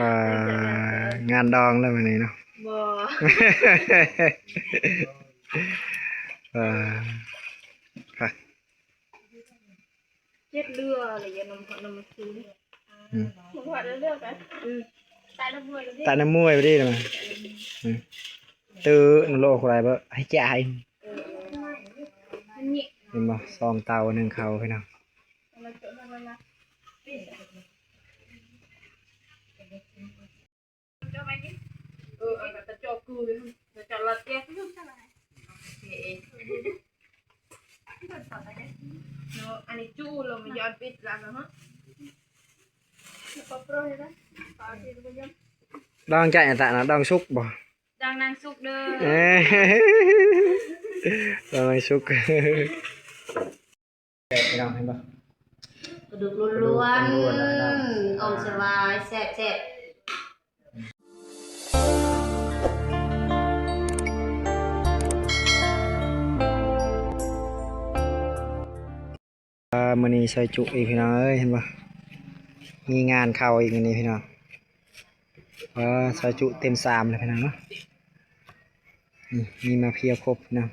ອ່າ ງານດອງແລ້ວມື້ນີ້ເນາະ. ບໍ່ ອ່າ ເຈັດເຫຼືອເລີຍ ນຳ ນຳມາຄືນ. ອືມ ບໍ່ພາດເລື່ອງໄປ. ອືມ ຕາຍນ້ຳມວຍ ຕາຍນ້ຳມວຍໄປດີນະ. ອືມ ຕື້ນະໂລກໃດເບິ່ງໃຫ້ຈ່າຍ. ເອີ ເຫັນບໍ່ ສອງເຕົາໜຶ່ງເຂົ້າພີ່ນ້ອງ. ເອີ ເອີ ກະຈອກກູ ຈະລັດແກ້ວຢູ່ຊັ້ນລະ. ເນາະ ອັນນີ້ຈູ້ລົງ ມັນຍ້ອນປິດລະເນາະ. ດອງໃຈນະຕະນະ ດອງສຸກບໍ່? ດອງນາງສຸກເດີ. ເອີ ດອງນາງສຸກ. ແຊບ ພີ່ນ້ອງເຫັນບໍ່? ກະດູກລ້ວນໆ ກະດູກລ້ວນໆ ອ່ອມສະບາຍ ແຊບໆ. ອ່າ ມື້ນີ້ຊອຍຈຸອີກ ພີ່ນ້ອງເອີຍ ເຫັນບໍ່? ມີງານເຂົ້າອີກມື້ນີ້ ພີ່ນ້ອງ. ອ່າ ຊອຍຈຸເຕັມຊາມເລີຍ ພີ່ນ້ອງເນາະ. ນີ້ ມີມາເພຍຄົບເນາະ.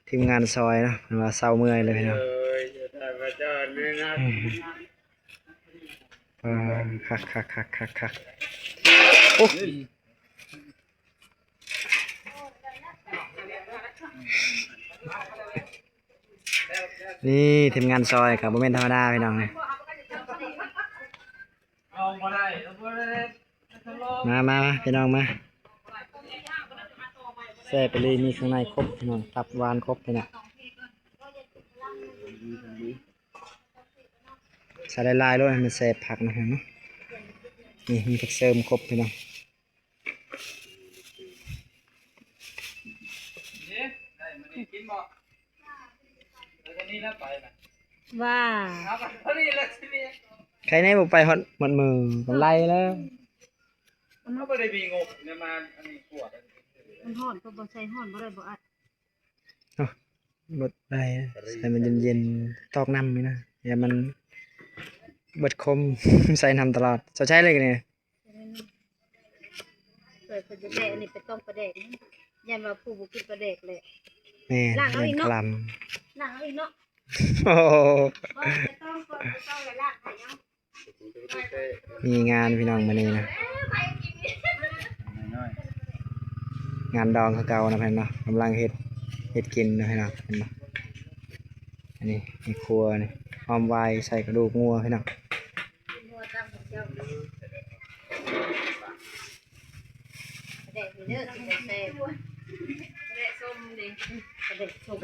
ທີມງານຊອຍເນາະ ເພິ່ນວ່າເຊົາເມື່ອຍເລີຍພີ່ນ້ອງ. ເອີຍ ເຈົ້າ ເຈົ້າ ເຈົ້າ ເລີຍນະ. ເອີ ຄັກໆໆໆໆ. ໂອ້ ນີ້ທີມງານຊອຍກະບໍ່ແມ່ນທຳມະດາ ພີ່ນ້ອງເອີຍ. ມາ ມາ ມາ ພີ່ນ້ອງມາ. ແຊບອີ່ຫຼີ ມີເຄື່ອງໃນຄົບ ພີ່ນ້ອງ ຕັບຫວານຄົບ ພີ່ນ້ອງ. ໃສ່ຫຼາຍໆໂລດ ໃຫ້ມັນແຊບຄັກນະ ພີ່ນ້ອງເນາະ. ນີ້ ມີຜັກເສີມຄົບ ພີ່ນ້ອງ. ວ່າ ໃຄແນ່ບໍ່ໄປຮອດໝົດມື້ ກຳໄລແລ້ວ. ເຮົາບໍ່ໄດ້ມີງົບນະມາອັນນີ້ກວດ. ມັນຮ້ອນ ເພິ່ນບໍ່ໃສ່ຮ້ອນບໍ່ໄດ້ບໍ່ອາຍ. ເນາະ ລົດໄດ້ ໃສ່ມັນເຢັນໆ ຕອກນ້ຳນີ້ນະ ຢ່າມັນເບິດຄົມ ໃສ່ນ້ຳຕະຫຼອດ. ເຈົ້າໃຊ້ເລີຍນີ້. ເອີ ເພິ່ນຈະໃຊ້ອັນນີ້ໄປຕ້ອງປາແດກ ຢ້ານວ່າຜູ້ບໍ່ກິນປາແດກແຫຼະ. ແມ່ນ ລ້າງເອົາອີກເນາະ ລ້າງເອົາອີກເນາະ. ໂອ້ໂຫ ບໍ່ ໄປຕ້ອງກ່ອນ ໄປຕ້ອງແລ້ວລ້າງໃຫ້ເນາະ. ມີງານພີ່ນ້ອງມື້ນີ້ນະ ງານດອງຄືເກົ່ານະ ເພິ່ນເນາະ ກຳລັງເຮັດ ເຮັດກິນນະ ພີ່ນ້ອງ ເຫັນບໍ່? ອັນນີ້ໃນຄົວນີ້ ອ້ອມວາຍໃສ່ກະດູກງົວ ພີ່ນ້ອງ. ປາແດກນີ້ເດີ ຊິບໍ່ແຊບ ປາແດກສົ້ມເດ້ ປາແດກສົ້ມ.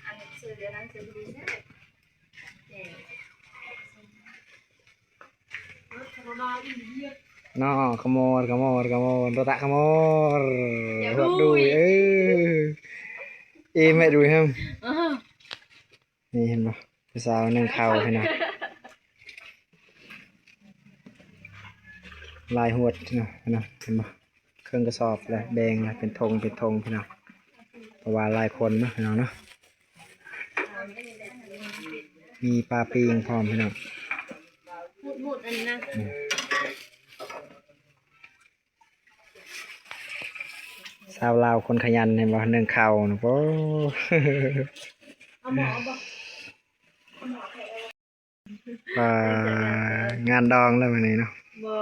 ອັນນີ້ຊື້ດຽວນັ້ນຊື້ບໍ່ດີແຊບ. ເນາະ ຂະໂມດ ຂະໂມດ ຂະໂມດ ໂດຕະຂະໂມດ ຫວດດຸຍ ເອີ ເອແມ່ດຸຍຫັ້ນ. ນີ້ເຫັນບໍ່ ຜູ້ສາວໜຶ້ງເຂົ້າຫັ້ນນະ ຫຼາຍຫວດເນາະ ເຫັນບໍ່? ເຄື່ອງກະສອບລະ ແບ່ງລະ ເປັນຖົງເປັນຖົງ ພີ່ນ້ອງ ເພາະວ່າຫຼາຍຄົນເນາະ ພີ່ນ້ອງເນາະ. ມີປາປີ້ງພ້ອມ ພີ່ນ້ອງ. ສາວລາວຄົນຂະຫຍັນ ເຫັນບໍ່? ໜຶ້ງເຂົ້ານະ ໂອ້. ອ່າ ງານດອງແລ້ວມື້ນີ້ເນາະ. ບໍ່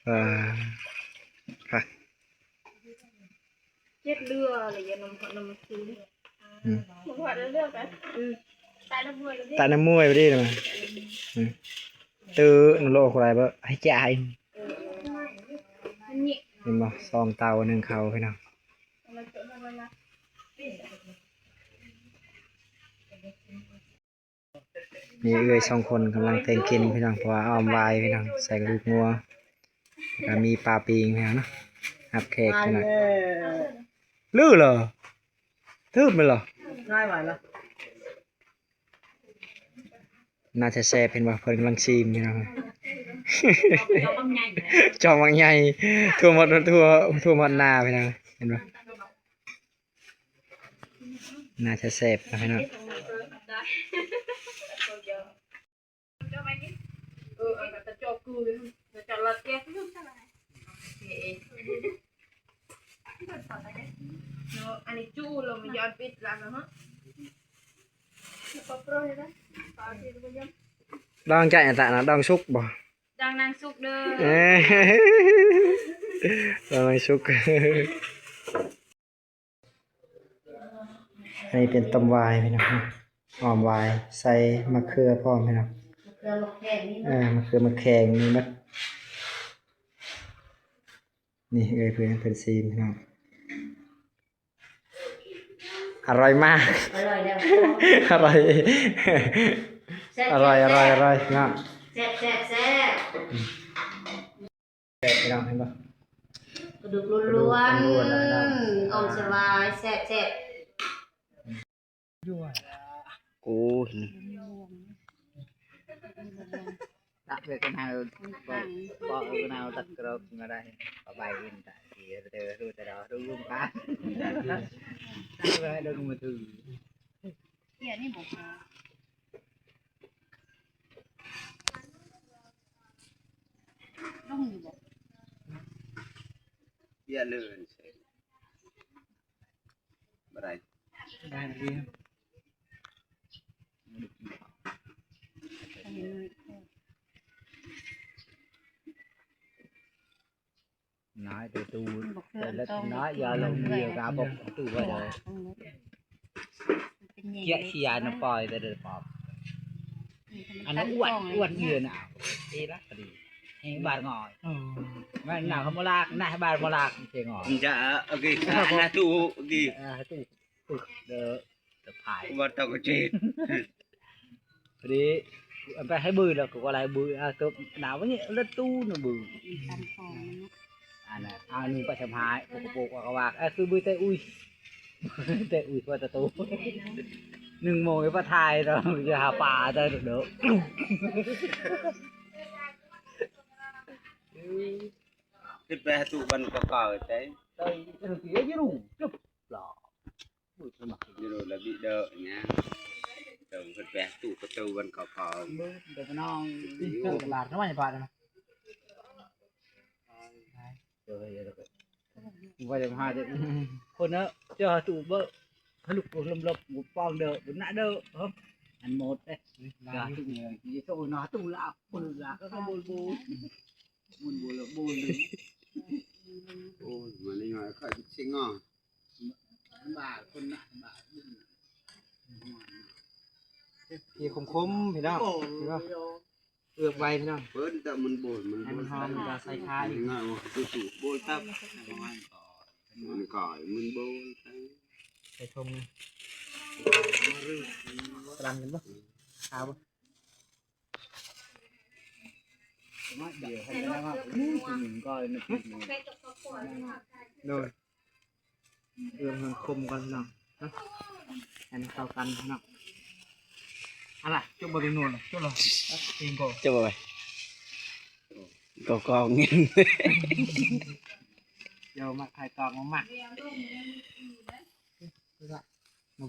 ເອີ ເຈັດເຫຼືອເລີຍ ນຳ ນຳຄືນ. ອືມ ບໍ່ພາດເລື່ອງໄປ. ອືມ ຕາຍນ້ຳມວຍ ຕາຍນ້ຳມວຍໄປດີນະ. ອືມ ຕື້ນະໂລກໃດເບິ່ງໃຫ້ຈ່າຍ. ເອີ ເຫັນບໍ່? ສອງເຕົາໜຶ້ງເຂົ້າ ພີ່ນ້ອງ. ມີເອື້ອຍສອງຄົນກຳລັງແຕ່ງກິນ ພີ່ນ້ອງ ເພາະວ່າອ້ອມວາຍ ພີ່ນ້ອງ ໃສ່ກະດູກງົວ ແລ້ວກະມີປາປີ້ງ ພີ່ນ້ອງເນາະ ຮັບແຂກ ພີ່ນ້ອງ. ລື້ເລີ ຖືກແມ່ນລະ ງ່າຍໄວລະ. ໜ້າຈະແຊບ ເຫັນບໍ່? ເພິ່ນກຳລັງຊີມ ພີ່ນ້ອງ. ຈອກບັກໃຫຍ່ ຖ້ວມ ທົ່ວ ທົ່ວໝົດໜ້າ ພີ່ນ້ອງ ເຫັນບໍ່? ໜ້າຈະແຊບນະ ພີ່ນ້ອງ. ເອີ ເອົາກະຈອກກູເລີຍ ຈະລັດແກະ ເນາະ ອັນນີ້ຈູລະມັນຍອດປິດລະເນາະ. ດອງໃຈອັນຕະນະ ດອງສຸກບໍ່? ດອງນາງສຸກເດີ. ເອີ ດອງນາງສຸກ. ອັນນີ້ເປັນຕົ້ມຫວາຍພີ່ນ້ອງ ຫອມຫວາຍ ໃສ່ມະເຂືອພ້ອມພີ່ນ້ອງ ມະເຂືອ ໝາກແຂງ ເອີ ມະເຂືອ ໝາກແຂງ ມີໝົດ. ນີ້ເອີຍເພິ່ນ ເພິ່ນຊີມພີ່ນ້ອງ ອະຮ່ອຍມາກ ອະຮ່ອຍແລ້ວ ອະຮ່ອຍ ແຊບ ອະຮ່ອຍ ແຊບ ອະຮ່ອຍ ອະຮ່ອຍພີ່ນ້ອງ ແຊບ ແຊບ ແຊບ. ແຊບພີ່ນ້ອງ ເຫັນບໍ່ ກະດູກລ້ວນໆ ກະດູກລ້ວນໆ ອອມສະຫວາຍ ແຊບໆ. ໂອ້ຍ ຕັກເລີຍກັນເຮົາ ປອກ ປອກເອົາກັນເຮົາ ຕັກກະໂລກມາໄດ້ ເອົາໃບອື່ນຕະ ເດີ ເດີ ເດີ ເດີ ລຸງກາ ຕັກເລີຍ ເດີ ມາຖື ເກຍນີ້ບໍ່ພໍ ລົງຢູ່ບໍ່? ເກຍເລີຍ ບໍ່ໄດ້ ໄດ້ດີ. ນາຍໄປຕູ້ ແຕ່ລະນາຍຢ່າລົງເຮືອກາບອກຕູ້ໄວ້ເດີ ເກຍເສຍນະ ປ່ອຍແຕ່ເດີປອບ ອັນອ້ວນ ອ້ວນເອີນະ ເອລະກະດີ ແຮງບາດງອຍ ແມ່ນນະ ເຂົາບໍ່ລາກນະ ບາດບໍ່ລາກເສຍງອຍ ຈະ ໂອເຄ ນະ ຕູ້ ໂອເຄ ເອີ ຕູ້ ປຶກເດີ ສະພາຍ ວ່າຕະກະເຈນ ພໍດີ ອັນໄປໃຫ້ບືດແລ້ວ ກໍໄລ່ບືດ ອາ ຕົບໜາວນີ້ລະຕູ້ນະບືດ ອັນນະ ອາ ໜຶ່ງໄປສະພາຍ ປົກກະໂປກ ກະວ່າ ອາ ຄືບືດແຕ່ອຸຍ ແຕ່ອຸຍວ່າຕະໂຕ ໜຶ່ງໂມງໄປຖ່າຍ ຕ້ອງໄປຫາປາ ແຕ່ເດີ ຂຶ້ນໄປຫາຕູ້ບ້ານເກົ່າໆ ແຕ່ ເອີ ຢູ່ ຢູ່ ຢູ່ ລະບິເດີ ເດີ ເພິ່ນໄປຕູ້ປະຕູວັນເຂົາເຂົາ ເດີ ເດີ ນ້ອງ ເດີ ຫຼານເຂົ້າມາໃນບ້ານນະ ເດີ ເດີ ວ່າຈະມາຫາເດີ ຄົນເນາະ ເຈົ້າຫາຕູ້ເບີ ຫາລູກລົມລົບ ປອງເດີ ນະເດີ ອັນໝົດເດ້ ລາວຢູ່ນີ້ ໂຕນະ ຕູ້ລາວ ຄົນລາວ ກໍບໍ່ ບໍ່ ມັນບໍ່ລະ ບໍ່ລືມ ໂອ້ຍ ມັນນ້ອຍໆ ຂ້ອຍຊິງໍ ບາດຄົນນະ ບາດ ທີ່ຄົມໆ ພີ່ນ້ອງ ເອີ ເອືອບໄວ້ ພີ່ນ້ອງ ເພິ່ນແຕ່ມັນບໍ່ ມັນ ໃຫ້ມັນຫອມ ມັນກໍໃສ່ຂາອີກ ງ່າຍວ່າຕູ້ໆ ບໍ່ຕັບ ມັນກໍ ມັນບໍ່ ໃສ່ຖົງນີ້ ກຳລັງເຫັນບໍ່ ຂາວບໍ່? ໂດຍ ເອື້ອມໃຫ້ມັນຄົມກ່ອນພີ່ນ້ອງ ໃຫ້ມັນເຂົ້າກັນພີ່ນ້ອງ ເອົາລະ ຈົບບໍ່ເປັນໜ່ວຍ ຈົບລະ ເອງກໍ ຈົບບໍ່ໄປ ກໍກອງເງິນ ເຈົ້າມັກຂາຍກອງມາ ມາ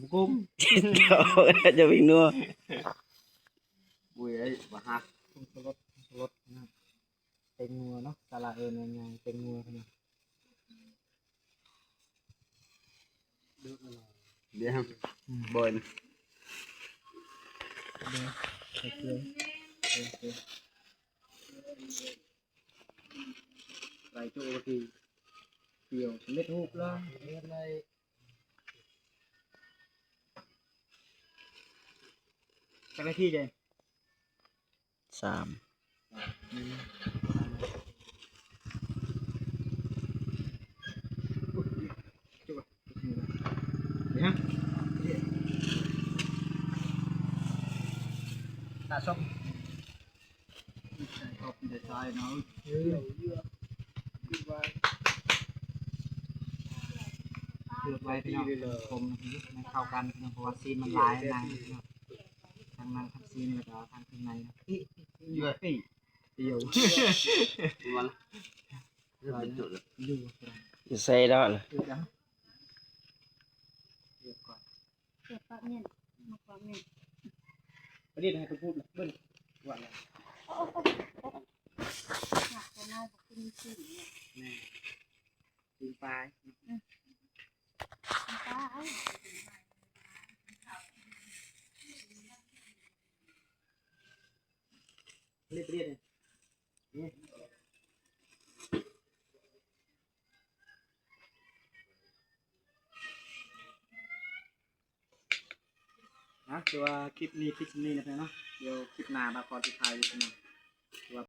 ບຸກຸມ ເຈົ້າຈະວິ່ງນົວ ໂອ້ຍ ເອີຍ ບໍ່ຮັກ ຜົງສະຫຼົດ ຜົງສະຫຼົດນະ ແຕງນົວເນາະ ສາລະເອີນງ່າຍໆ ແຕງນົວນະ ດຽວ ອືມ ບໍ່ນະ ດຽວ ໃສ່ເກືອ ໃສ່ເກືອ ໄລ່ໂຈະທີ່ ດຽວ ເມັດຮູບລະ ເຮັດໄດ້ ຈັກນາທີເດ? ສາມ ຕາສົມ ເລືອກໄວ້ພີ່ນ້ອງ ຄົມໃຫ້ເຂົ້າກັນພີ່ນ້ອງ ເພາະວ່າຊີ້ນມັນຫຼາຍໃນພີ່ນ້ອງ ທັງໃນທັງຊີ້ນ ແລ້ວກໍທັງເຄື່ອງໃນ ຢູ່ ຢູ່ໃສດອກ ເລືອກເອົາ ເລືອກກ່ອນ ເລືອກປາກແມ່ນ ມັກປາກແມ່ນ. ຫຼິ້ນໃຫ້ເພິ່ນພູດເບິ່ງວ່າແລ້ວ. ໂອ້ ໂອ້ ໂອ້ ໂອ້ ໜັກກວ່າເຮົາບໍ່ຄືມີຊື່ນີ້. ແມ່ນ ປີນປາຍ ອືມ ປີນປາຍ ເອົາ ເຮັດ ເຮັດ ນະ ຖືວ່າຄລິບນີ້ປິດສ່ຳນີ້ນະເນາະ. ດຽວຄລິບໜ້າບ່າວຄອນຊິຖ່າຍຢູ່ເນາະ.